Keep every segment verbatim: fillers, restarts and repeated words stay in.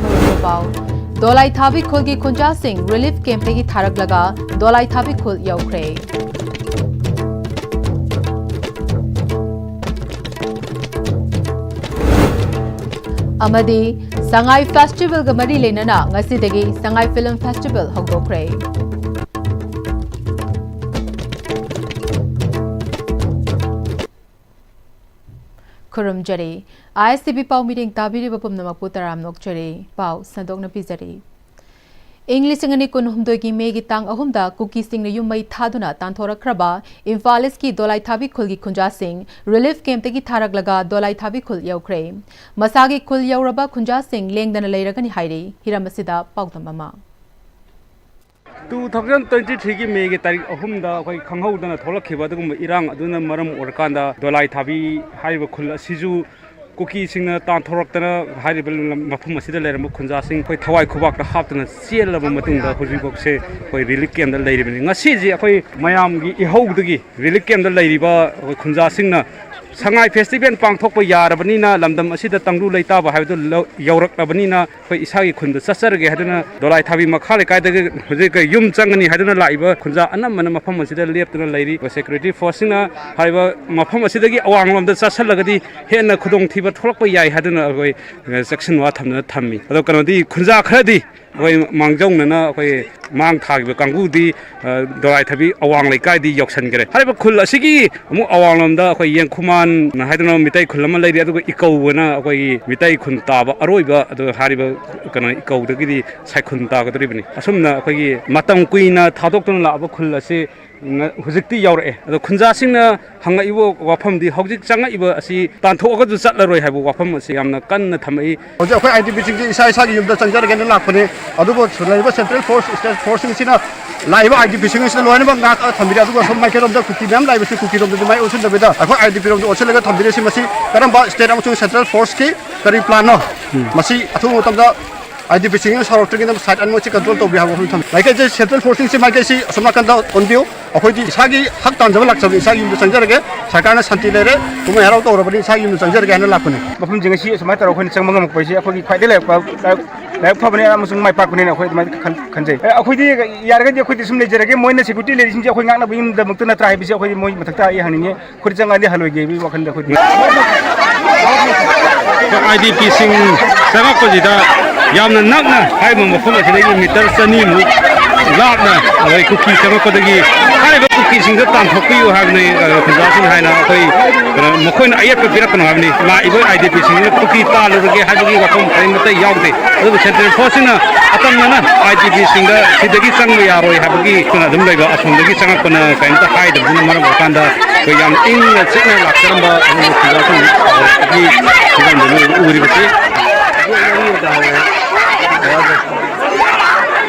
ꯃꯔꯨꯑꯣꯏꯕ ꯄꯥꯎ꯫ ꯗꯣꯂꯥꯏꯊꯥꯕꯤ ꯈꯨꯜꯒꯤ ꯈꯨꯟꯖꯥꯁꯤꯡ ꯔꯤꯂꯤꯐ ꯀꯦꯝꯞꯇꯒꯤ ꯊꯥꯔꯛꯂꯒ ꯗꯣꯂꯥꯏꯊꯥꯕꯤ ꯈꯨꯜ ꯌꯧꯈ꯭ꯔꯦ꯫ ꯑꯃꯗꯤ ꯁꯉꯥꯏ ꯐꯦꯁꯇꯤꯚꯦꯜꯒ ꯃꯔꯤ ꯂꯩꯅꯅ ꯉꯁꯤꯗꯒꯤ ꯁꯉꯥꯏ ꯐꯤꯜꯝ ꯐꯦꯁꯇꯤꯚꯦꯜ ꯍꯧꯗꯣꯛꯈ꯭ꯔꯦ꯫ ꯈꯨꯔꯨꯝꯖꯔꯤ꯫ ꯑꯥꯏ ꯑꯦꯁ ꯇꯤ ꯚꯤ ꯄꯥꯎ ꯃꯤꯔꯦꯡ ꯇꯥꯕꯤꯔꯤꯕ ꯄꯨꯝꯅꯃꯛꯄꯨ ꯇꯔꯥꯝꯅ ꯑꯣꯛꯆꯔꯤ꯫ ꯄꯥꯎ ꯁꯟꯗꯣꯛꯅ ꯄꯤꯖꯔꯤ꯫ ꯏꯪ ꯂꯤꯁꯤꯡ ꯑꯅꯤ ꯀꯨꯟꯍꯨꯝꯗꯣꯏꯒꯤ ꯃꯦꯒꯤ ꯇꯥꯡ ꯑꯍꯨꯝꯗ ꯀꯨꯀꯤꯁꯤꯡꯅ ꯌꯨꯝ ꯃꯩ ꯊꯥꯗꯨꯅ ꯇꯥꯟꯊꯣꯔꯛꯈ꯭ꯔꯕ ꯏꯝꯐꯥꯜ ꯏꯁꯀꯤ ꯗꯣꯂꯥꯏꯊꯥꯕꯤ ꯈꯨꯜꯒꯤ ꯈꯨꯟꯖꯥꯁꯤꯡ ꯔꯤꯂꯤꯐ ꯀꯦꯝꯞꯇꯒꯤ ꯊꯥꯔꯛꯂꯒ ꯗꯣꯂꯥꯏꯊꯥꯕꯤ ꯈꯨꯜ ꯌꯧꯈ꯭ꯔꯦ꯫ ꯃꯁꯥꯒꯤ ꯈꯨꯜ ꯌꯧꯔꯕ ꯈꯨꯟꯖꯥꯁꯤꯡ ꯂꯦꯡꯗꯅ ꯂꯩꯔꯒꯅꯤ ꯍꯥꯏꯔꯤ꯫ ꯍꯤꯔꯝ ꯑꯁꯤꯗ ꯄꯥꯎꯗꯝ ꯑꯃ꯫ Two thousand twenty threeꯒꯤ ꯃꯦꯒꯤ ꯇꯥꯔꯤꯛ ꯑꯍꯨꯝꯗ ꯑꯩꯈꯣꯏ ꯈꯪꯍꯧꯗꯅ ꯊꯣꯛꯂꯛꯈꯤꯕ ꯑꯗꯨꯒꯨꯝꯕ ꯏꯔꯥꯡ ꯑꯗꯨꯅ ꯃꯔꯝ ꯑꯣꯏꯔꯀꯥꯟꯗ ꯗꯣꯂꯥꯏ ꯊꯥꯕꯤ ꯍꯥꯏꯔꯤꯕ ꯈꯨꯜ ꯑꯁꯤꯁꯨ ꯀꯨꯀꯤꯁꯤꯡꯅ ꯇꯥꯟꯊꯣꯔꯛꯇꯅ ꯍꯥꯏꯔꯤꯕ ꯂꯝ, ꯃꯐꯝ ꯑꯁꯤꯗ ꯂꯩꯔꯝꯕ ꯈꯨꯟꯖꯥꯁꯤꯡ ꯑꯩꯈꯣꯏ ꯊꯋꯥꯏ ꯈꯨꯕꯥꯛꯇ ꯍꯥꯞꯇꯨꯅ ꯆꯦꯜꯂꯕ ꯃꯇꯨꯡꯗ ꯍꯧꯖꯤꯛꯐꯥꯎꯁꯦ ꯑꯩꯈꯣꯏ ꯔꯤꯂꯤꯐ ꯀꯦꯝꯞꯇ ꯂꯩꯔꯤꯕꯅꯤ꯫ ꯉꯁꯤꯁꯦ ꯑꯩꯈꯣꯏ ꯃꯌꯥꯝꯒꯤ ꯏꯍꯧꯗꯒꯤ ꯔꯤꯂꯤꯐ ꯀꯦꯝꯞꯇ ꯂꯩꯔꯤꯕ ꯑꯩꯈꯣꯏ ꯈꯨꯟꯖꯥꯁꯤꯡꯅ ꯁꯉꯥꯏ ꯐꯦꯁꯇꯤꯚꯦꯜ ꯄꯥꯡꯊꯣꯛꯄ ꯌꯥꯔꯕꯅꯤꯅ, ꯂꯝꯗꯝ ꯑꯁꯤꯗ ꯇꯪꯗꯨ ꯂꯩꯇꯥꯕ ꯍꯥꯏꯕꯗꯨ ꯂꯧ-, ꯌꯧꯔꯛꯂꯕꯅꯤꯅ, ꯑꯩꯈꯣꯏ ꯏꯁꯥꯒꯤ ꯈꯨꯟꯗ ꯆꯠꯆꯔꯒꯦ ꯍꯥꯏꯗꯨꯅ ꯗꯣꯂꯥꯏ ꯊꯥꯕꯤ ꯃꯈꯥ ꯂꯩꯀꯥꯏꯗꯒꯤ ꯍꯧꯖꯤꯛ ꯌꯨꯝ ꯆꯪꯒꯅꯤ ꯍꯥꯏꯗꯨꯅ ꯂꯥꯛꯏꯕ ꯈꯨꯟꯖꯥ ꯑꯅꯝꯕꯅ ꯃꯐꯝ ꯑꯁꯤꯗ ꯂꯦꯞꯇꯨꯅ ꯂꯩꯔꯤ꯫ ꯑꯩꯈꯣꯏ ꯁꯦꯀ꯭ꯌꯨꯔꯤꯇꯤ ꯐꯣꯔꯁꯁꯤꯡꯅ ꯍꯥꯏꯔꯤꯕ ꯃꯐꯝ ꯑꯁꯤꯗꯒꯤ ꯑꯋꯥꯡꯂꯣꯝꯗ ꯆꯠꯁꯤꯜꯂꯒꯗꯤ ꯍꯦꯟꯅ ꯈꯨꯗꯣꯡꯊꯤꯕ ꯊꯣꯛꯂꯛꯄ ꯌꯥꯏ ꯍꯥꯏꯗꯨꯅ ꯑꯩꯈꯣꯏ, ꯑ, ꯆꯦꯛꯁꯤꯟꯋꯥ ꯊꯝꯗꯨꯅ ꯊꯝꯃꯤ꯫ ꯑꯗꯣ ꯀꯩꯅꯣꯗꯤ, ꯈꯨꯟꯖꯥ ꯈꯔꯗꯤ ꯑꯩꯈꯣꯏ ꯃꯥꯡꯖꯧꯅꯅ ꯑꯩꯈꯣꯏ ꯃꯥꯡ ꯊꯥꯈꯤꯕ ꯀꯥꯡꯕꯨꯗꯤ, ꯑ, ꯗꯣꯂꯥꯏ ꯊꯥꯕꯤ ꯑꯋꯥꯡ ꯂꯩꯀꯥꯏꯗꯤ ꯌꯧꯁꯤꯟꯈ꯭ꯔꯦ꯫ ꯍꯥꯏꯔꯤꯕ ꯈꯨꯜ ꯑꯁꯤꯒꯤ ꯑꯃꯨꯛ ꯑꯋꯥꯡꯂꯣꯝꯗ ꯑꯩꯈꯣꯏ ꯌꯦꯡꯈꯨꯃꯥꯟ ꯍꯥꯏꯗꯅ ꯃꯤꯇꯩ ꯈꯨꯜ ꯑꯃ ꯂꯩꯔꯤ, ꯑꯗꯨꯒ ꯏꯀꯧ ꯑꯅ ꯑꯩꯈꯣꯏꯒꯤ ꯃꯤꯇꯩ ꯈꯨꯟ ꯇꯥꯕ ꯑꯔꯣꯏꯕ, ꯑꯗꯨ ꯍꯥꯏꯔꯤꯕ ꯀꯩꯅꯣ ꯏꯀꯧꯗꯒꯤꯗꯤ ꯁꯥꯏꯈꯨꯟ ꯇꯥꯒꯗꯧꯔꯤꯕꯅꯤ꯫ ꯑꯁꯨꯝꯅ ꯑꯩꯈꯣꯏꯒꯤ ꯃꯇꯝ ꯀꯨꯏꯅ ꯊꯥꯗꯣꯛꯇꯨꯅ ꯂꯥꯛꯑꯕ ꯈꯨꯜ ꯑꯁꯤ ꯉ-, ꯍꯧꯖꯤꯛꯇꯤ ꯌꯧꯔꯛꯑꯦ꯫ ꯑꯗꯣ ꯈꯨꯟꯖꯥꯁꯤꯡꯅ ꯍꯪꯉꯛꯏꯕ ꯋꯥꯐꯝꯗꯤ ꯍꯧꯖꯤꯛ ꯆꯪꯉꯛꯏꯕ ꯑꯁꯤ ꯇꯥꯟꯊꯣꯛꯑꯒꯁꯨ ꯆꯠꯂꯔꯣꯏ ꯍꯥꯏꯕ ꯋꯥꯐꯝ ꯑꯁꯤ ꯌꯥꯝꯅ ꯀꯟꯅ ꯊꯝꯃꯛꯏ꯫ ꯍꯧꯖꯤꯛ ꯑꯩꯈꯣꯏ ꯑꯥꯏ ꯗꯤ ꯄꯤꯁꯤꯡꯁꯦ ꯏꯁꯥ ꯏꯁꯥꯒꯤ ꯌꯨꯝꯗ ꯆꯪꯖꯔꯒꯦꯅ ꯂꯥꯛꯄꯅꯦ, ꯑꯗꯨꯕꯨ ꯂꯩꯔꯤꯕ ꯁꯦꯟꯇ꯭ꯔꯦꯜ ꯐꯣꯔꯁ, ꯁ꯭ꯇꯦꯠ ꯐꯣꯔꯁꯁꯤꯡꯁꯤꯅ ꯂꯥꯛꯏꯕ ꯑꯥꯏ ꯗꯤ ꯄꯤꯁꯤꯡ ꯑꯁꯤꯗ ꯂꯣꯏꯅꯃꯛ ꯉꯥꯛꯑꯒ ꯊꯝꯕꯤꯔꯦ꯫ ꯑꯗꯨꯒ ꯁꯣꯝ ꯃꯥꯏꯀꯩꯔꯣꯝꯗ ꯀꯨꯀꯤ ꯃꯌꯥꯝ ꯂꯥꯛꯏꯕꯁꯤ ꯀꯨꯀꯤꯔꯣꯝꯗꯗꯤ ꯃꯥꯏ ꯑꯣꯟꯁꯤꯟꯗꯕꯤꯗ ꯑꯩꯈꯣꯏ ꯑꯥꯏ ꯗꯤ ꯄꯤꯔꯣꯝꯗ ꯑꯣꯟꯁꯤꯜꯂꯒ ꯊꯝꯕꯤꯔꯤꯁꯤ ꯃꯁꯤ ꯀꯔꯝꯕ ꯁ꯭ꯇꯦꯠ ꯑꯃꯁꯨꯡ ꯁꯦꯟꯇ꯭ꯔꯦꯜ ꯐꯣꯔꯁꯀꯤ ꯀꯔꯤ ꯄ꯭ꯂꯥꯟꯅꯣ? ꯎꯝ꯫ ꯃꯁꯤ ꯑꯊꯨꯕ ꯃꯇꯝꯗ ꯑꯥꯏ ꯗꯤ ꯄꯤꯁꯤꯡꯅ ꯁꯥꯎꯔꯛꯇ꯭ꯔꯤꯉꯩꯗ ꯁꯥꯏꯠ ꯑꯅꯤꯃꯛꯁꯤ ꯀꯟꯇ꯭ꯔꯣꯜ ꯇꯧꯕꯤꯌꯨ ꯍꯥꯏꯕ ꯋꯥꯐꯝ ꯊꯝꯃꯤ꯫ ꯂꯩꯀꯥꯏꯁꯦ ꯁꯦꯟꯇ꯭ꯔꯦꯜ ꯐꯣꯔꯁꯁꯤꯡꯁꯤ ꯃꯥꯏꯀꯩꯁꯤ ꯑꯁꯣꯝ ꯅꯥꯀꯟꯗ ꯑꯣꯟꯕꯤꯌꯨ꯫ ꯑꯩꯈꯣꯏꯗꯤ ꯏꯁꯥꯒꯤ ꯍꯛ ꯇꯥꯟꯖꯕ ꯂꯥꯛꯆꯕꯅꯤ, ꯏꯁꯥꯒꯤ ꯌꯨꯝꯗ ꯆꯪꯖꯔꯒꯦ꯫ ꯁꯔꯀꯥꯔꯅ ꯁꯥꯟꯇꯤ ꯂꯩꯔꯦ, ꯀꯨꯝꯍꯩ ꯍꯔꯥꯎ ꯇꯧꯔꯕꯅꯤ, ꯏꯁꯥꯒꯤ ꯌꯨꯝꯗ ꯆꯪꯖꯔꯒꯦ ꯍꯥꯏꯅ ꯂꯥꯛꯄꯅꯤ꯫ ꯃꯐꯝꯁꯤꯡ ꯑꯁꯤ ꯑꯁꯨꯃꯥꯏꯅ ꯇꯧꯔꯒ ꯑꯩꯈꯣꯏꯅ ꯆꯪꯕ ꯉꯝꯃꯛꯄ ꯍꯥꯏꯁꯦ ꯑꯩꯈꯣꯏꯒꯤ ꯈ꯭ꯋꯥꯏꯗꯒꯤ ꯂꯥꯏꯕꯛ ꯐ-, ꯂꯥꯏꯕꯛ ꯐꯕꯅꯤ ꯑꯃꯁꯨꯡ ꯃꯥꯏ ꯄꯥꯛꯄꯅꯦꯅ ꯑꯩꯈꯣꯏ ꯑꯗꯨꯃꯥꯏꯅ ꯈꯟ-, ꯈꯟꯖꯩ꯫ ꯑꯦ, ꯑꯩꯈꯣꯏꯗꯤ ꯌꯥꯔꯒꯗꯤ ꯑꯩꯈꯣꯏꯗꯤ ꯁꯨꯝ ꯂꯩꯖꯔꯒꯦ, ꯃꯣꯏꯅ ꯁꯦꯀ꯭ꯌꯨꯔꯤꯇꯤ ꯂꯩꯔꯤꯁꯤꯡꯁꯦ ꯑꯩꯈꯣꯏ ꯉꯥꯛꯅꯕꯒꯤꯗꯃꯛꯇ ꯅꯠꯇ꯭ꯔꯥ ꯍꯥꯏꯕꯁꯤ ꯑꯩꯈꯣꯏꯗꯤ ꯃꯣꯏ ꯃꯊꯛꯇ ꯑꯩ ꯍꯪꯅꯤꯡꯉꯤ꯫ ꯈꯨꯠ ꯆꯪꯉꯗꯤ ꯍꯜꯂꯣꯏꯒꯦ ꯍꯥꯏꯕꯒꯤ ꯋꯥꯈꯜꯗ ꯑꯩꯈꯣꯏꯗꯤ꯫ ꯑꯥꯏ ꯗꯤ ꯄꯤꯁꯤꯡ ꯆꯪꯉꯛꯄꯁꯤꯗ ꯌꯥꯝꯅ ꯅꯛꯅ ꯍꯥꯏꯔꯤꯕ ꯃꯐꯝ ꯑꯁꯤꯗꯒꯤ ꯃꯤꯇꯔ ꯆꯅꯤꯃꯨꯛ ꯂꯥꯞꯅ ꯑꯩꯈꯣꯏ ꯀꯨꯀꯤ ꯆꯪꯉꯛꯄꯗꯒꯤ ꯍꯥꯏꯔꯤꯕ ꯀꯨꯀꯤꯁꯤꯡꯗ ꯇꯥꯟꯊꯣꯛꯄꯤꯌꯨ ꯍꯥꯏꯕꯅꯤ, ꯑ, ꯈꯨꯟꯖꯥꯁꯤꯡ ꯍꯥꯏꯅ ꯑꯩꯈꯣꯏ, ꯑ, ꯃꯈꯣꯏꯅ ꯑꯌꯦꯠꯄ ꯄꯤꯔꯛꯀꯅꯨ ꯍꯥꯏꯕꯅꯤ꯫ ꯂꯥꯛꯏꯕ ꯑꯥꯏ ꯗꯤ ꯄꯤꯁꯤꯡꯁꯤꯅ ꯀꯨꯀꯤ ꯇꯥꯜꯂꯨꯔꯒꯦ ꯍꯥꯏꯕꯒꯤ ꯋꯥꯐꯝ ꯀꯔꯤꯃꯠꯇ ꯌꯥꯎꯗꯦ꯫ ꯑꯗꯨꯕꯨ ꯁꯦꯟꯇ꯭ꯔꯦꯜ ꯐꯣꯔꯁꯁꯤꯅ ꯑꯇꯝꯅꯅ ꯑꯥꯏ ꯗꯤ ꯄꯤꯁꯤꯡꯗ ꯁꯤꯗꯒꯤ ꯆꯪꯕ ꯌꯥꯔꯣꯏ ꯍꯥꯏꯕꯒꯤ ꯑꯗꯨꯅ ꯑꯗꯨꯝ ꯂꯩꯕ, ꯑꯁꯣꯝꯗꯒꯤ ꯆꯪꯉꯛꯄꯅ ꯀꯔꯤꯝꯇ ꯍꯥꯏꯗꯕꯗꯨꯅ ꯃꯔꯝ ꯑꯣꯏꯔꯀꯥꯟꯗ ꯑꯩꯈꯣꯏ ꯌꯥꯝ ꯏꯪꯅ ꯆꯤꯛꯅ ꯂꯥꯛꯆꯔꯝꯕ ꯑꯗꯨꯒꯨꯝꯕ ꯈꯨꯟꯖꯥꯁꯤꯡꯒꯤ ꯐꯤꯕꯝꯗꯨꯅꯤ ꯎꯔꯤꯕꯁꯤ꯫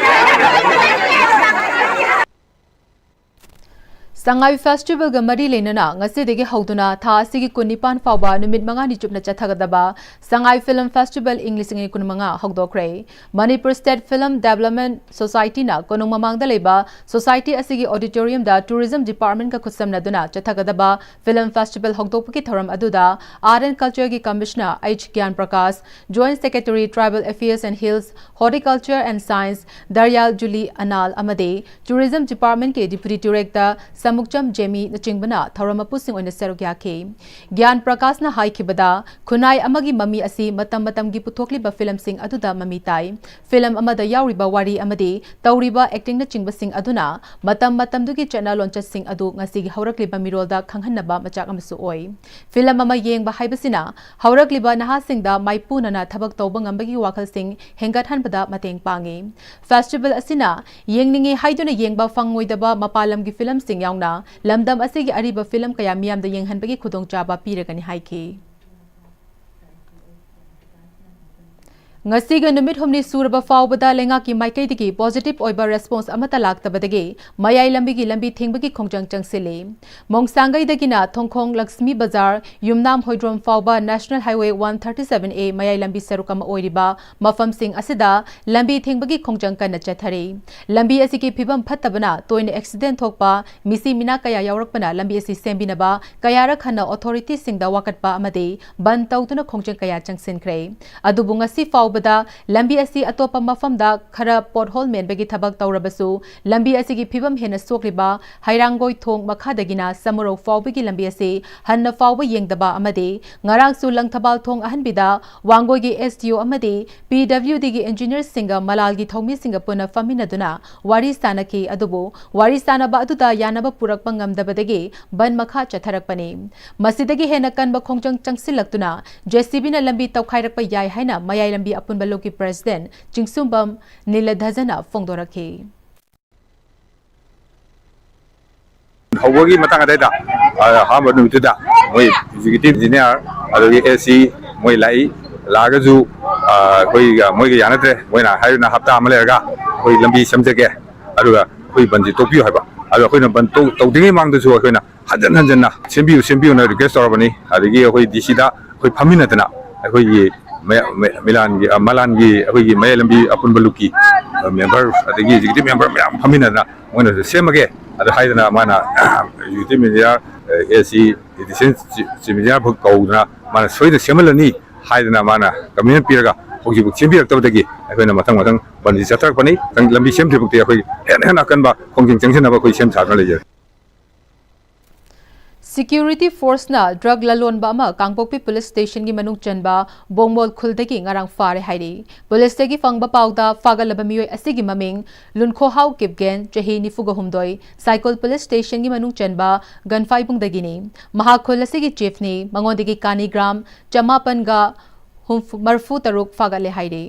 ꯁꯉꯥꯏ ꯐꯦꯁꯇꯤꯚꯦꯜꯒ ꯃꯔꯤ ꯂꯩꯅꯅ ꯉꯁꯤꯗꯒꯤ ꯍꯧꯗꯨꯅ ꯊꯥ ꯑꯁꯤꯒꯤ ꯀꯨꯟꯅꯤꯄꯥꯟ ꯐꯥꯎꯕ ꯅꯨꯃꯤꯠ ꯃꯉꯥꯅꯤ ꯆꯨꯞꯅ ꯆꯠꯊꯒꯗꯕ ꯁꯉꯥꯏ ꯐꯤꯂꯝ ꯐꯦꯁꯇꯤꯚꯦꯜ ꯏꯪ ꯂꯤꯁꯤꯡ ꯑꯅꯤ ꯀꯨꯟꯃꯉꯥ ꯍꯧꯗꯣꯛꯈ꯭ꯔꯦ꯫ ꯃꯅꯤꯄꯨꯔ ꯁ꯭ꯇꯦꯠ ꯐꯤꯂꯝ ꯗꯦꯕꯂꯞꯃꯦꯟꯠ ꯁꯣꯁꯥꯏꯇꯤꯅ ꯀꯣꯅꯨꯡ ꯃꯃꯥꯡꯗ ꯂꯩꯕ ꯁꯣꯁꯥꯏꯇꯤ ꯑꯁꯤꯒꯤ ꯑꯣꯗꯤꯇꯣꯔꯤꯌꯝꯗ ꯇꯨꯔꯤꯖꯝ ꯗꯤꯄꯥꯔꯠꯃꯦꯟꯠꯀ ꯈꯨꯠꯁꯝꯅꯗꯨꯅ ꯆꯠꯊꯒꯗꯕ ꯐꯤꯂꯝ ꯐꯦꯁꯇꯤꯚꯦꯜ ꯍꯧꯗꯣꯛꯄꯒꯤ ꯊꯧꯔꯝ ꯑꯗꯨꯗ ꯑꯥꯔꯠ ꯑꯦꯟ ꯀꯜꯆꯔꯒꯤ commissioner H Gyan Prakash, joint secretary tribal affairs and hills, horticulture and science Daryal Juli Anal ꯑꯃꯗꯤ ꯇꯨꯔꯤꯖꯝ ꯗꯤꯄꯥꯔꯠꯃꯦꯟꯠꯀꯤ ꯗꯤꯄ꯭ꯌꯨꯇꯤ ꯗꯤꯔꯦꯛꯇꯔ ꯁꯃꯨꯛꯆꯝ ꯖꯦꯃꯤꯅꯆꯤꯡꯕꯅ ꯊꯧꯔꯝ ꯃꯄꯨꯁꯤꯡ ꯑꯣꯏꯅ ꯁꯔꯨꯛ ꯌꯥꯈꯤ꯫ ꯒ꯭ꯌꯥꯟ ꯄ꯭ꯔꯀꯥꯁꯅ ꯍꯥꯏꯈꯤꯕꯗ, ꯈꯨꯟꯅꯥꯏ ꯑꯃꯒꯤ ꯃꯃꯤ ꯑꯁꯤ ꯃꯇꯝ ꯃꯇꯝꯒꯤ ꯄꯨꯊꯣꯛꯂꯤꯕ ꯐꯤꯂꯝꯁꯤꯡ ꯑꯗꯨꯗ ꯃꯃꯤ ꯇꯥꯏ꯫ ꯐꯤꯂꯝ ꯑꯃꯗ ꯌꯥꯎꯔꯤꯕ ꯋꯥꯔꯤ ꯑꯃꯗꯤ ꯇꯧꯔꯤꯕ ꯑꯦꯛꯇꯤꯡꯅꯆꯤꯡꯕꯁꯤꯡ ꯑꯗꯨꯅ ꯃꯇꯝ ꯃꯇꯝꯗꯨꯒꯤ ꯆꯠꯅ ꯂꯣꯟꯆꯠꯁꯤꯡ ꯑꯗꯨ ꯉꯁꯤꯒꯤ ꯍꯧꯔꯛꯂꯤꯕ ꯃꯤꯔꯣꯜꯗ ꯈꯪꯍꯟꯅꯕ ꯃꯆꯥꯛ ꯑꯃꯁꯨ ꯑꯣꯏ꯫ ꯐꯤꯂꯝ ꯑꯃ ꯌꯦꯡꯕ ꯍꯥꯏꯕꯁꯤꯅ ꯍꯧꯔꯛꯂꯤꯕ ꯅꯍꯥꯁꯤꯡꯗ ꯃꯥꯏꯄꯨꯅꯅ ꯊꯕꯛ ꯇꯧꯕ ꯉꯝꯕꯒꯤ ꯋꯥꯈꯜꯁꯤꯡ ꯍꯦꯟꯒꯠꯍꯟꯕꯗ ꯃꯇꯦꯡ ꯄꯥꯡꯏ꯫ ꯐꯦꯁꯇꯤꯚꯦꯜ ꯑꯁꯤꯅ ꯌꯦꯡꯅꯤꯡꯏ ꯍꯥꯏꯗꯨꯅ ꯌꯦꯡꯕ ꯐꯪꯂꯣꯏꯗꯕ ꯃꯄꯥꯟ ꯂꯝꯒꯤ ꯐꯤꯂꯝꯁꯤꯡ ꯌꯥꯎꯅ ꯂꯝꯗꯝ ꯑꯁꯤꯒꯤ ꯑꯔꯤꯕ ꯐꯤꯂꯝ ꯀꯌꯥ ꯃꯤꯌꯥꯝꯗ ꯌꯦꯡꯍꯟꯕꯒꯤ ꯈꯨꯗꯣꯡꯆꯥꯕ ꯄꯤꯔꯒꯅꯤ ꯍꯥꯏꯈꯤ꯫ ꯉꯁꯤꯒ ꯅꯨꯃꯤꯠ ꯍꯨꯝꯅꯤ ꯁꯨꯔꯕ ꯐꯥꯎꯕꯗ ꯂꯩꯉꯥꯛꯀꯤ ꯃꯥꯏꯀꯩꯗꯒꯤ positive ꯑꯣꯏꯕ response ꯑꯃꯠꯇ ꯂꯥꯛꯇꯕꯗꯒꯤ ꯃꯌꯥꯏ ꯂꯝꯕꯤꯒꯤ ꯂꯝꯕꯤ ꯊꯤꯡꯕꯒꯤ ꯈꯣꯡꯖꯪ ꯆꯪꯁꯤꯜꯂꯤ꯫ ꯃꯣꯡꯁꯥꯡꯒꯩꯗꯒꯤꯅ ꯊꯣꯡꯈꯣꯡ ꯂꯛꯁꯃꯤ ꯕꯖꯥꯔ, ꯌꯨꯝꯅꯥꯝ ꯍꯣꯏꯗ꯭ꯔꯣꯝ ꯐꯥꯎꯕ National Highway one thirty seven A ꯃꯌꯥꯏ ꯂꯝꯕꯤ ꯁꯔꯨꯛ ꯑꯃ ꯑꯣꯏꯔꯤꯕ ꯃꯐꯝꯁꯤꯡ ꯑꯁꯤꯗ ꯂꯝꯕꯤ ꯊꯤꯡꯕꯒꯤ ꯈꯣꯡꯖꯪ ꯀꯟꯅ ꯆꯠꯊꯔꯤ꯫ ꯂꯝꯕꯤ ꯑꯁꯤꯒꯤ ꯐꯤꯕꯝ ꯐꯠꯇꯕꯅ ꯇꯣꯏꯅ accident ꯊꯣꯛꯄ, ꯃꯤꯁꯤ ꯃꯤꯅꯥ ꯀꯌꯥ ꯌꯥꯎꯔꯛꯄꯅ ꯂꯝꯕꯤ ꯑꯁꯤ ꯁꯦꯝꯕꯤꯅꯕ ꯀꯌꯥꯔꯛ ꯍꯟꯅ authority ꯁꯤꯡꯗ ꯋꯥꯀꯠꯄ ꯑꯃꯗꯤ ꯕꯟ ꯇꯧꯗꯨꯅ ꯈꯣꯡꯖꯪ ꯀꯌꯥ ꯆꯪꯁꯤꯟꯈ꯭ꯔꯦ꯫ ꯑꯗꯨꯕꯨ ꯉꯁꯤ ꯐꯥꯎꯕꯗ ꯂꯝꯕꯤ ꯑꯁꯤ ꯑꯇꯣꯞꯄ ꯃꯐꯝꯗ ꯈꯔ pothole ꯃꯦꯟꯕꯒꯤ ꯊꯕꯛ ꯇꯧꯔꯕꯁꯨ, ꯂꯝꯕꯤ ꯑꯁꯤꯒꯤ ꯐꯤꯕꯝ ꯍꯦꯟꯅ ꯁꯣꯛꯂꯤꯕ ꯍꯩꯔꯥꯡꯒꯣꯏ ꯊꯣꯡ ꯃꯈꯥꯗꯒꯤꯅ ꯁꯃꯨꯔꯧ ꯐꯥꯎꯕꯒꯤ ꯂꯝꯕꯤ ꯑꯁꯤ ꯍꯟꯅ ꯐꯥꯎꯕ ꯌꯦꯡꯗꯕ ꯑꯃꯗꯤ ꯉꯔꯥꯡꯁꯨ ꯂꯪꯊꯕꯥꯜ ꯊꯣꯡ ꯑꯍꯟꯕꯤꯗ ꯋꯥꯡꯒꯣꯏꯒꯤ S D O ꯑꯃꯗꯤ P W Dꯒꯤ engineer ꯁꯤꯡꯒ ꯃꯂꯥꯜꯒꯤ ꯊꯧꯃꯤꯁꯤꯡꯒ ꯄꯨꯟꯅ ꯐꯝꯃꯤꯟꯅꯗꯨꯅ ꯋꯥꯔꯤ ꯁꯥꯅꯈꯤ꯫ ꯑꯗꯨꯕꯨ ꯋꯥꯔꯤ ꯁꯥꯅꯕ ꯑꯗꯨꯗ ꯌꯥꯅꯕ ꯄꯨꯔꯛꯄ ꯉꯝꯗꯕꯗꯒꯤ ꯕꯟ ꯃꯈꯥ ꯆꯠꯊꯔꯛꯄꯅꯤ꯫ ꯃꯁꯤꯗꯒꯤ ꯍꯦꯟꯅ ꯀꯟꯕ ꯈꯣꯡꯖꯪ ꯆꯪꯁꯤꯜꯂꯛꯇꯨꯅ J C Bꯅ ꯂꯝꯕꯤ ꯇꯧꯈꯥꯏꯔꯛꯄ ꯌꯥꯏ ꯍꯥꯏꯅ ꯃꯌꯥꯏ ꯂꯝꯕꯤ ꯑꯄꯨꯟꯕ ꯂꯨꯞꯀꯤ president ꯆꯤꯡꯁꯨꯝꯕꯝ ꯅꯤꯂꯙꯖꯅ ꯐꯣꯡꯗꯣꯔꯛꯈꯤ꯫ ꯍꯧꯕꯒꯤ ꯃꯇꯥꯡ ꯑꯗꯩꯗ, ꯑ, ꯑꯍꯥꯟꯕ ꯅꯨꯃꯤꯠꯇꯨꯗ ꯃꯣꯏ executive engineer ꯑꯗꯒꯤ S C ꯃꯣꯏ ꯂꯥꯛꯏ꯫ ꯂꯥꯛꯑꯒꯁꯨ, ꯑ, ꯑꯩꯈꯣꯏꯒ ꯃꯣꯏꯒ ꯌꯥꯅꯗ꯭ꯔꯦ꯫ ꯃꯣꯏꯅ ꯍꯥꯏꯔꯤꯅ ꯍꯞꯇꯥ ꯑꯃ ꯂꯩꯔꯒ ꯑꯩꯈꯣꯏ ꯂꯝꯕꯤ ꯁꯦꯝꯖꯒꯦ, ꯑꯗꯨꯒ ꯑꯩꯈꯣꯏ ꯕꯟꯁꯤ ꯇꯣꯛꯄꯤꯌꯨ ꯍꯥꯏꯕ꯫ ꯑꯗꯣ ꯑꯩꯈꯣꯏꯅ ꯕꯟ ꯇꯧ-, ꯇꯧꯗ꯭ꯔꯤꯉꯩ ꯃꯃꯥꯡꯗꯁꯨ ꯑꯩꯈꯣꯏꯅ ꯍꯟꯖꯟ ꯍꯟꯖꯟꯅ "ꯁꯦꯝꯕꯤꯌꯨ, ꯁꯦꯝꯕꯤꯌꯨꯅ" request ꯇꯧꯔꯕꯅꯤ꯫ ꯑꯗꯒꯤ ꯑꯩꯈꯣꯏ D Cꯗ ꯑꯩꯈꯣꯏ ꯐꯝꯃꯤꯟꯅꯗꯅ ꯑꯩꯈꯣꯏꯒꯤ ꯃꯌꯥ-, ꯃ-, ꯃꯤꯂꯥꯟꯒꯤ, ꯑ, ꯃꯂꯥꯟꯒꯤ ꯑꯩꯈꯣꯏꯒꯤ ꯃꯌꯥꯏ ꯂꯝꯕꯤ ꯑꯄꯨꯟꯕ ꯂꯨꯞꯀꯤ, ꯑ, member ꯑꯗꯒꯤ executive member ꯃꯌꯥꯝ ꯐꯝꯃꯤꯟꯅꯗꯅ ꯃꯣꯏꯅꯁꯨ "ꯁꯦꯝꯃꯒꯦ" ꯑꯗ ꯍꯥꯏꯗꯅ ꯃꯥꯅ executive engineer, ꯑ, S C, assistant chief engineer ꯐꯥꯎ ꯀꯧꯗꯅ ꯃꯥꯅ "ꯁꯣꯏꯗꯅ ꯁꯦꯝꯍꯜꯂꯅꯤ" ꯍꯥꯏꯗꯅ ꯃꯥꯅ commitment ꯄꯤꯔꯒ ꯍꯧꯖꯤꯛꯐꯥꯎ ꯁꯦꯝꯕꯤꯔꯛꯇꯕꯗꯒꯤ ꯑꯩꯈꯣꯏꯅ ꯃꯊꯪ ꯃꯊꯪ ꯕꯟꯁꯤ ꯆꯠꯊꯔꯛꯄꯅꯤ꯫ ꯂꯝꯕꯤ ꯁꯦꯝꯗ꯭ꯔꯤꯐꯥꯎꯗꯤ ꯑꯩꯈꯣꯏ ꯍꯦꯟꯅ ꯍꯦꯟꯅ ꯑꯀꯟꯕ ꯈꯣꯡꯖꯪ ꯆꯪꯁꯤꯟꯅꯕ ꯑꯩꯈꯣꯏ ꯁꯦꯝ ꯁꯥꯗꯨꯅ ꯂꯩꯖꯔꯤ꯫ Security forceꯅ drug ꯂꯂꯣꯟꯕ ꯑꯃ ꯀꯥꯡꯄꯣꯛꯄꯤ police stationꯒꯤ ꯃꯅꯨꯡ ꯆꯟꯕ ꯕꯣꯡꯃꯣꯜ ꯈꯨꯜꯗꯒꯤ ꯉꯔꯥꯡ ꯐꯥꯔꯦ ꯍꯥꯏꯔꯤ꯫ Policeꯇꯒꯤ ꯐꯪꯕ ꯄꯥꯎꯗ ꯐꯥꯒꯠꯂꯕ ꯃꯤꯑꯣꯏ ꯑꯁꯤꯒꯤ ꯃꯃꯤꯡ ꯂꯨꯟꯈꯣꯍꯥꯎ ꯀꯤꯞꯒꯦꯟ, ꯆꯍꯤ ꯅꯤꯐꯨꯒ ꯍꯨꯝꯗꯣꯏ, ꯁꯥꯏꯀꯣꯜ police stationꯒꯤ ꯃꯅꯨꯡ ꯆꯟꯕ ꯒꯟꯐꯥꯏꯕꯨꯡꯗꯒꯤꯅꯤ꯫ ꯃꯍꯥꯛ ꯈꯨꯜ ꯑꯁꯤꯒꯤ chiefꯅꯤ꯫ ꯃꯉꯣꯟꯗꯒꯤ ꯀꯥꯅꯤ gram ꯆꯃꯥꯄꯟꯒ ꯍꯨꯝꯐꯨ, ꯃꯔꯤꯐꯨ ꯇꯔꯨꯛ ꯐꯥꯒꯠꯂꯦ ꯍꯥꯏꯔꯤ꯫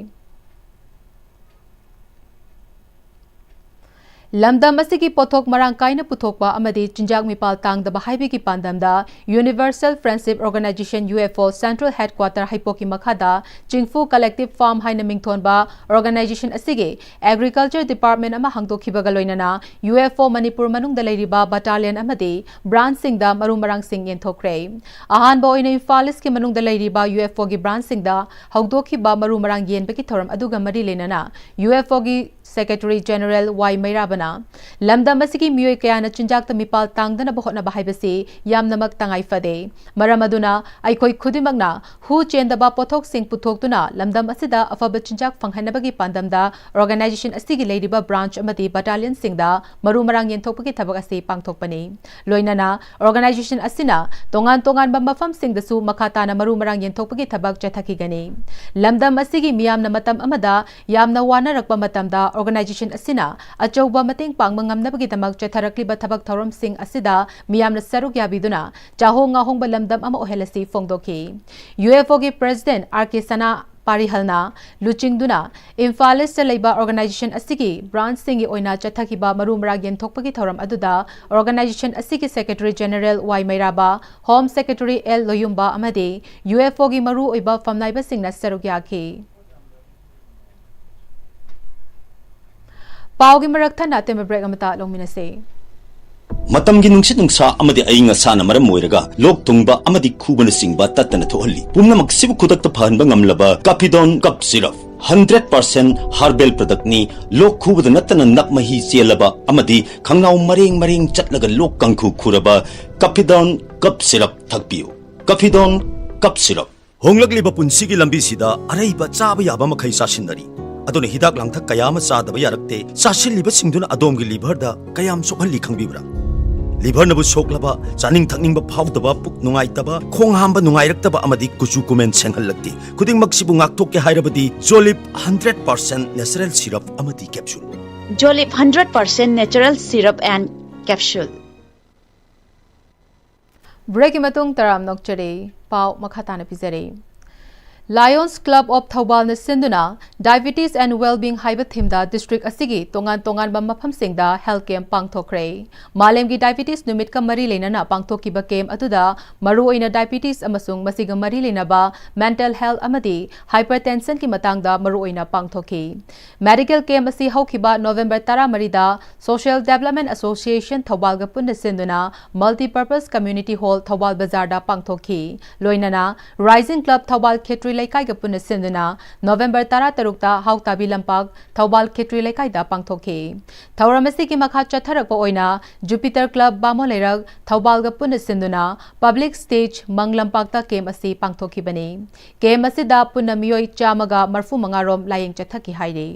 ꯂꯝꯗꯝ ꯑꯁꯤꯒꯤ ꯄꯣꯠꯊꯣꯛ ꯃꯔꯥꯡ ꯀꯥꯏꯅ ꯄꯨꯊꯣꯛꯄ ꯑꯃꯗꯤ ꯆꯤꯟꯖꯥꯛ ꯃꯤꯄꯥꯜ ꯇꯥꯡꯗꯕ ꯍꯥꯏꯕꯒꯤ ꯄꯥꯟꯗꯝꯗ Universal Friendship Organization, U F O, Central Headquarter ꯍꯩꯄꯣꯛꯀꯤ ꯃꯈꯥꯗ ꯆꯤꯡꯐꯨ Collective Farm ꯍꯥꯏꯅ ꯃꯤꯡꯊꯣꯟꯕ organization ꯑꯁꯤꯒꯤ Agriculture Department ꯑꯃ ꯍꯥꯡꯗꯣꯛꯈꯤꯕꯒ ꯂꯣꯏꯅꯅ U F O ꯃꯅꯤꯄꯨꯔ ꯃꯅꯨꯡꯗ ꯂꯩꯔꯤꯕ battalion ꯑꯃꯗꯤ branchꯁꯤꯡꯗ ꯃꯔꯨ ꯃꯔꯥꯡꯁꯤꯡ ꯌꯦꯟꯊꯣꯛꯈ꯭ꯔꯦ꯫ ꯑꯍꯥꯟꯕ ꯑꯣꯏꯅ ꯏꯝꯐꯥꯜ ꯏꯁꯀꯤ ꯃꯅꯨꯡꯗ ꯂꯩꯔꯤꯕ U F O ꯒꯤ branchꯁꯤꯡꯗ ꯍꯧꯗꯣꯛꯈꯤꯕ ꯃꯔꯨ ꯃꯔꯥꯡ ꯌꯦꯟꯕꯒꯤ ꯊꯧꯔꯝ ꯑꯗꯨꯒ ꯃꯔꯤ ꯂꯩꯅꯅ U F O ꯒꯤ Secretary General ꯋꯥꯏ ꯃꯩꯔꯥꯕꯅ, "ꯂꯝꯗꯝ ꯑꯁꯤꯒꯤ ꯃꯤꯑꯣꯏ ꯀꯌꯥꯅ ꯆꯤꯟꯖꯥꯛꯇ ꯃꯤꯄꯥꯜ ꯇꯥꯡꯗꯅꯕ ꯍꯣꯠꯅꯕ ꯍꯥꯏꯕꯁꯤ ꯌꯥꯝꯅꯃꯛ ꯇꯉꯥꯏ ꯐꯗꯦ꯫ ꯃꯔꯝ ꯑꯗꯨꯅ ꯑꯩꯈꯣꯏ ꯈꯨꯗꯤꯡꯃꯛꯅ ꯍꯨ ꯆꯦꯟꯗꯕ ꯄꯣꯠꯊꯣꯛꯁꯤꯡ ꯄꯨꯊꯣꯛꯇꯨꯅ ꯂꯝꯗꯝ ꯑꯁꯤꯗ ꯑꯐꯕ ꯆꯤꯟꯖꯥꯛ ꯐꯪꯍꯟꯅꯕꯒꯤ ꯄꯥꯟꯗꯝꯗ organization ꯑꯁꯤꯒꯤ ꯂꯩꯔꯤꯕ branch ꯑꯃꯗꯤ battalionꯁꯤꯡꯗ ꯃꯔꯨ ꯃꯔꯥꯡ ꯌꯦꯟꯊꯣꯛꯄꯒꯤ ꯊꯕꯛ ꯑꯁꯤ ꯄꯥꯡꯊꯣꯛꯄꯅꯤ꯫ ꯂꯣꯏꯅꯅ organization ꯑꯁꯤꯅ ꯇꯣꯉꯥꯟ ꯇꯣꯉꯥꯟꯕ ꯃꯐꯝꯁꯤꯡꯗꯁꯨ ꯃꯈꯥ ꯇꯥꯅ ꯃꯔꯨ ꯃꯔꯥꯡ ꯌꯦꯟꯊꯣꯛꯄꯒꯤ ꯊꯕꯛ ꯆꯠꯊꯈꯤꯒꯅꯤ꯫ ꯂꯝꯗꯝ ꯑꯁꯤꯒꯤ ꯃꯤꯌꯥꯝꯅ ꯃꯇꯝ ꯑꯃꯗ ꯌꯥꯝꯅ ꯋꯥꯅꯔꯛꯄ ꯃꯇꯝꯗ organization ꯑꯁꯤꯅ ꯑꯆꯧꯕ ꯃꯇꯦꯡ ꯄꯥꯡꯕ ꯉꯝꯅꯕꯒꯤꯗꯃꯛ ꯆꯠꯊꯔꯛꯂꯤꯕ ꯊꯕꯛ ꯊꯧꯔꯝꯁꯤꯡ ꯑꯁꯤꯗ ꯃꯤꯌꯥꯝꯅ ꯁꯔꯨꯛ ꯌꯥꯕꯤꯗꯨꯅ ꯆꯥꯍꯣꯡ ꯉꯥꯍꯣꯡꯕ ꯂꯝꯗꯝ ꯑꯃ ꯑꯣꯏꯍꯜꯂꯁꯤ" ꯐꯣꯡꯗꯣꯛꯈꯤ꯫ U F O ꯒꯤ President R K ꯁꯅꯥ ꯄꯥꯔꯤꯍꯜꯅ ꯂꯨꯆꯤꯡꯗꯨꯅ ꯏꯝꯐꯥꯜ ꯏꯁꯇ ꯂꯩꯕ organization ꯑꯁꯤꯒꯤ branchꯁꯤꯡꯒꯤ ꯑꯣꯏꯅ ꯆꯠꯊꯈꯤꯕ ꯃꯔꯨ ꯃꯔꯥꯡ ꯌꯦꯟꯊꯣꯛꯄꯒꯤ ꯊꯧꯔꯝ ꯑꯗꯨꯗ organization ꯑꯁꯤꯒꯤ Secretary General ꯋꯥꯏ ꯃꯩꯔꯥꯕ, Home Secretary ꯑꯦꯜ ꯂꯣꯌꯨꯝꯕ ꯑꯃꯗꯤ U F O ꯒꯤ ꯃꯔꯨ ꯑꯣꯏꯕ ꯐꯝꯅꯥꯏꯕꯁꯤꯡꯅ ꯁꯔꯨꯛ ꯌꯥꯈꯤ꯫ ꯄꯥꯎꯒꯤ ꯃꯔꯛ ꯊꯠꯅ ꯑꯇꯦꯟꯕ break ꯑꯃꯇ ꯂꯧꯃꯤꯟꯅꯁꯤ꯫ ꯃꯇꯝꯒꯤ ꯅꯨꯡꯁꯤꯠ ꯅꯨꯡꯁꯥ ꯑꯃꯗꯤ ꯑꯏꯪ ꯑꯁꯥꯅ ꯃꯔꯝ ꯑꯣꯏꯔꯒ ꯂꯣꯛ ꯊꯨꯡꯕ ꯑꯃꯗꯤ ꯈꯨꯕꯅꯆꯤꯡꯕ ꯇꯠꯇꯅ ꯊꯣꯛꯍꯜꯂꯤ꯫ ꯄꯨꯝꯅꯃꯛꯁꯤꯕꯨ ꯈꯨꯗꯛꯇ ꯐꯍꯟꯕ ꯉꯝꯂꯕ Capidone Cough Syrup, hundred percent herbal productꯅꯤ꯫ ꯂꯣꯛ ꯈꯨꯕꯗ ꯅꯠꯇꯅ ꯅꯞ ꯃꯍꯤ ꯆꯦꯜꯂꯕ ꯑꯃꯗꯤ ꯈꯪꯅꯥꯎ ꯃꯔꯦꯡ ꯃꯔꯦꯡ ꯆꯠꯂꯒ ꯂꯣꯛ ꯀꯥꯡꯈꯨ ꯈꯨꯔꯕ Capidone Cough Syrup ꯊꯛꯄꯤꯌꯨ꯫ Capidone Cough Syrup꯫ ꯍꯣꯡꯂꯛꯂꯤꯕ ꯄꯨꯟꯁꯤꯒꯤ ꯂꯝꯕꯤꯁꯤꯗ ꯑꯔꯩꯕ ꯆꯥꯕ ꯌꯥꯕ ꯃꯈꯩ ꯆꯥꯁꯤꯟꯅꯔꯤ꯫ ꯑꯗꯨꯅ ꯍꯤꯗꯥꯛ ꯂꯥꯡꯊꯛ ꯀꯌꯥ ꯑꯃ ꯆꯥꯗꯕ ꯌꯥꯔꯛꯇꯦ꯫ ꯆꯥꯁꯤꯜꯂꯤꯕꯁꯤꯡꯗꯨꯅ ꯑꯗꯣꯝꯒꯤ liverꯗ ꯀꯌꯥꯝ ꯁꯣꯛꯍꯜꯂꯤ ꯈꯪꯕꯤꯕ꯭ꯔꯥ? Liverꯅꯕꯨ ꯁꯣꯛꯂꯕ, ꯆꯥꯅꯤꯡ ꯊꯛꯅꯤꯡꯕ ꯐꯥꯎꯗꯕ, ꯄꯨꯛ ꯅꯨꯡꯉꯥꯏꯇꯕ, ꯈꯣꯡ ꯍꯥꯝꯕ ꯅꯨꯡꯉꯥꯏꯔꯛꯇꯕ ꯑꯃꯗꯤ ꯀꯨꯆꯨ ꯀꯨꯃꯦꯟ ꯁꯦꯡꯍꯜꯂꯛꯇꯦ꯫ ꯈꯨꯗꯤꯡꯃꯛꯁꯤꯕꯨ ꯉꯥꯛꯊꯣꯛꯀꯦ ꯍꯥꯏꯔꯕꯗꯤ Jolib hundred percent natural syrup ꯑꯃꯗꯤ capsule꯫ Jolib hundred percent natural syrup and capsule꯫ Breakꯀꯤ ꯃꯇꯨꯡ ꯇꯔꯥꯝꯅ ꯑꯣꯛꯆꯔꯤ꯫ ꯄꯥꯎ ꯃꯈꯥ ꯇꯥꯅ ꯄꯤꯖꯔꯤ꯫ Lions Club of Thoubalꯅ ꯁꯤꯟꯗꯨꯅ Diabetes and Wellbeing ꯍꯥꯏꯕ themeꯗ district ꯑꯁꯤꯒꯤ ꯇꯣꯉꯥꯟ ꯇꯣꯉꯥꯟꯕ ꯃꯐꯝꯁꯤꯡꯗ health camp ꯄꯥꯡꯊꯣꯛꯈ꯭ꯔꯦ꯫ ꯃꯥꯂꯦꯝꯒꯤ diabetes ꯅꯨꯃꯤꯠꯀ ꯃꯔꯤ ꯂꯩꯅꯅ ꯄꯥꯡꯊꯣꯛꯈꯤꯕ camp ꯑꯗꯨꯗ ꯃꯔꯨꯑꯣꯏꯅ diabetes ꯑꯃꯁꯨꯡ ꯃꯁꯤꯒ ꯃꯔꯤ ꯂꯩꯅꯕ mental health ꯑꯃꯗꯤ hypertensionꯒꯤ ꯃꯇꯥꯡꯗ ꯃꯔꯨꯑꯣꯏꯅ ꯄꯥꯡꯊꯣꯛꯈꯤ꯫ Medical camp ꯑꯁꯤ ꯍꯧꯈꯤꯕ November ꯇꯔꯥꯃꯔꯤꯗ Social Development Association ꯊꯧꯕꯥꯜꯒ ꯄꯨꯟꯅ ꯁꯤꯟꯗꯨꯅ Multipurpose Community Hall ꯊꯧꯕꯥꯜ ꯕꯖꯥꯔꯗ ꯄꯥꯡꯊꯣꯛꯈꯤ꯫ ꯂꯣꯏꯅꯅ Rising Club ꯊꯧꯕꯥꯜ ꯈꯦꯇ꯭ꯔꯤ ꯂꯩꯀꯥꯏꯒ ꯄꯨꯟꯅ ꯁꯤꯟꯗꯨꯅ November ꯇꯔꯥꯇꯔꯨꯛꯇ ꯍꯥꯎꯇꯥꯕꯤ ꯂꯝꯄꯥꯛ ꯊꯧꯕꯥꯜ ꯈꯦꯇ꯭ꯔꯤ ꯂꯩꯀꯥꯏꯗ ꯄꯥꯡꯊꯣꯛꯈꯤ꯫ ꯊꯧꯔꯝ ꯑꯁꯤꯒꯤ ꯃꯈꯥ ꯆꯠꯊꯔꯛꯄ ꯑꯣꯏꯅ Jupiter Club ꯕꯥꯃꯣꯟ ꯂꯩꯔꯛ ꯊꯧꯕꯥꯜꯒ ꯄꯨꯟꯅ ꯁꯤꯟꯗꯨꯅ public stage ꯃꯪ ꯂꯝꯄꯥꯛꯇ camp ꯑꯁꯤ ꯄꯥꯡꯊꯣꯛꯈꯤꯕꯅꯤ꯫ Camp ꯑꯁꯤꯗ ꯄꯨꯟꯅ ꯃꯤꯑꯣꯏ ꯆꯥꯝꯃꯒ ꯃꯔꯐꯨ ꯃꯉꯥ ꯔꯣꯝ ꯂꯥꯌꯦꯡ ꯆꯠꯊꯈꯤ ꯍꯥꯏꯔꯤ꯫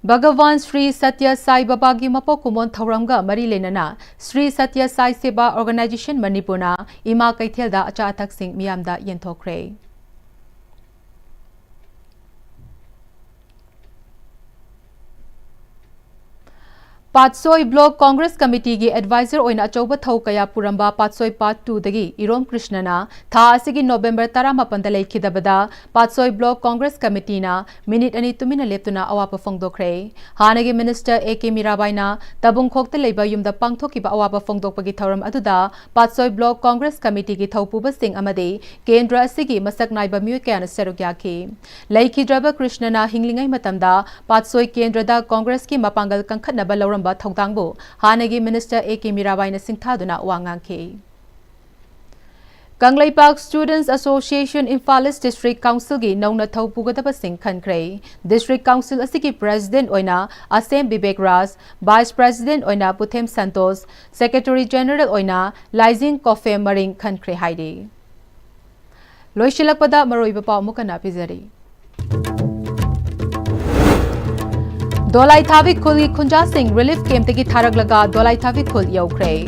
ꯚꯒꯋꯥꯟ ꯁ꯭ꯔꯤ ꯁꯇ꯭ꯌ ꯁꯥꯏ ꯕꯕꯥꯒꯤ ꯃꯄꯣꯛ ꯀꯨꯝꯑꯣꯟ ꯊꯧꯔꯝꯒ ꯃꯔꯤ ꯂꯩꯅꯅ ꯁ꯭ꯔꯤ ꯁꯇ꯭ꯌ ꯁꯥꯏ ꯁꯦꯕꯥ Organisation ꯃꯅꯤꯄꯨꯔꯅ ꯏꯃꯥ ꯀꯩꯊꯦꯜꯗ ꯑꯆꯥ ꯑꯊꯛꯁꯤꯡ ꯃꯤꯌꯥꯝꯗ ꯌꯦꯟꯊꯣꯛꯈ꯭ꯔꯦ꯫ ꯄꯥꯠꯁꯣꯏ Block Congress Committeeꯒꯤ advisor ꯑꯣꯏꯅ ꯑꯆꯧꯕ ꯊꯧ ꯀꯌꯥ ꯄꯨꯔꯝꯕ ꯄꯥꯠꯁꯣꯏ Part twoꯗꯒꯤ ꯏꯔꯣꯝ ꯀ꯭ꯔꯤꯁꯅꯅ ꯊꯥ ꯑꯁꯤꯒꯤ November ꯇꯔꯥꯃꯥꯄꯟꯗ ꯂꯩꯈꯤꯗꯕꯗ ꯄꯥꯠꯁꯣꯏ Block Congress Committeeꯅ minute ꯑꯅꯤ ꯇꯨꯃꯤꯟꯅ ꯂꯦꯞꯇꯨꯅ ꯑꯋꯥꯕ ꯐꯣꯡꯗꯣꯛꯈ꯭ꯔꯦ꯫ ꯍꯥꯟꯅꯒꯤ minister A K ꯃꯤꯔꯥꯕꯥꯏꯅ ꯇꯕꯨꯡꯈꯣꯛꯇ ꯂꯩꯕ ꯌꯨꯝꯗ ꯄꯥꯡꯊꯣꯛꯈꯤꯕ ꯑꯋꯥꯕ ꯐꯣꯡꯗꯣꯛꯄꯒꯤ ꯊꯧꯔꯝ ꯑꯗꯨꯗ ꯄꯥꯠꯁꯣꯏ Block Congress Committeeꯒꯤ ꯊꯧꯄꯨꯕꯁꯤꯡ ꯑꯃꯗꯤ ꯀꯦꯟꯗ꯭ꯔ ꯑꯁꯤꯒꯤ ꯃꯁꯛ ꯅꯥꯏꯕ ꯃꯤꯑꯣꯏ ꯀꯌꯥꯅ ꯁꯔꯨꯛ ꯌꯥꯈꯤ꯫ ꯂꯩꯈꯤꯗ꯭ꯔꯕ ꯀ꯭ꯔꯤꯁꯅꯅ ꯍꯤꯡꯂꯤꯉꯩ ꯃꯇꯝꯗ ꯄꯥꯠꯁꯣꯏ ꯀꯦꯟꯗ꯭ꯔꯗ Congressꯀꯤ ꯃꯄꯥꯡꯒꯜ ꯀꯟꯈꯠꯅꯕ ꯂꯧꯔꯝꯕ ꯊꯧꯗꯥꯡꯕꯨ ꯍꯥꯟꯅꯒꯤ minister A K ꯃꯤꯔꯥꯕꯥꯏꯅ ꯁꯤꯡꯊꯥꯗꯨꯅ ꯋꯥ ꯉꯥꯡꯈꯤ꯫ Kangleipak Students Association Imphal East District Councilꯒꯤ ꯅꯧꯅ ꯊꯧ ꯄꯨꯒꯗꯕꯁꯤꯡ ꯈꯟꯈ꯭ꯔꯦ꯫ District Council ꯑꯁꯤꯒꯤ President ꯑꯣꯏꯅ ꯑꯁꯦꯝ ꯕꯤꯕꯦꯛ ꯔꯥꯖ, Vice President ꯑꯣꯏꯅ ꯄꯨꯊꯦꯝ ꯁꯟꯇꯣꯁ, Secretary General ꯑꯣꯏꯅ ꯂꯥꯏꯖꯤꯡ ꯀꯣꯐꯦꯝ ꯃꯔꯤꯡ ꯈꯟꯈ꯭ꯔꯦ ꯍꯥꯏꯔꯤ꯫ ꯂꯣꯏꯁꯤꯜꯂꯛꯄꯗ ꯃꯔꯨꯑꯣꯏꯕ ꯄꯥꯎ ꯑꯃꯨꯛ ꯍꯟꯅ ꯄꯤꯖꯔꯤ꯫ ꯗꯣꯂꯥꯏ ꯊꯥꯕꯤ ꯈꯨꯜꯒꯤ ꯈꯨꯟꯖꯥꯁꯤꯡ relief campꯇꯒꯤ ꯊꯥꯔꯛꯂꯒ ꯗꯣꯂꯥꯏ ꯊꯥꯕꯤ ꯈꯨꯜ ꯌꯧꯈ꯭ꯔꯦ꯫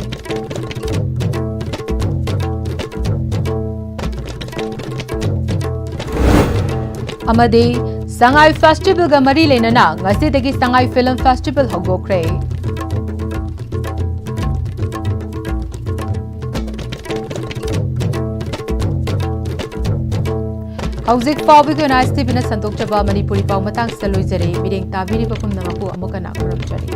ꯑꯃꯗꯤ ꯁꯉꯥꯏ Festivalꯒ ꯃꯔꯤ ꯂꯩꯅꯅ ꯉꯁꯤꯗꯒꯤ ꯁꯉꯥꯏ Film Festival ꯍꯧꯗꯣꯛꯈ꯭ꯔꯦ꯫ ꯍꯧꯖꯤꯛ ꯐꯥꯎꯕꯒꯤ ꯑꯣꯏꯅ ꯑꯥꯏ ꯑꯦꯁ ꯇꯤ ꯚꯤꯅ ꯁꯟꯗꯣꯛꯆꯕ ꯃꯅꯤꯄꯨꯔꯤ ꯄꯥꯎ ꯃꯇꯥꯡꯁꯤꯗ ꯂꯣꯏꯖꯔꯦ꯫ ꯃꯤꯠꯌꯦꯡ ꯇꯥꯕꯤꯔꯤꯕ ꯄꯨꯝꯅꯃꯛꯄꯨ ꯑꯃꯨꯛ ꯍꯟꯅ ꯈꯨꯔꯨꯝꯖꯔꯤ꯫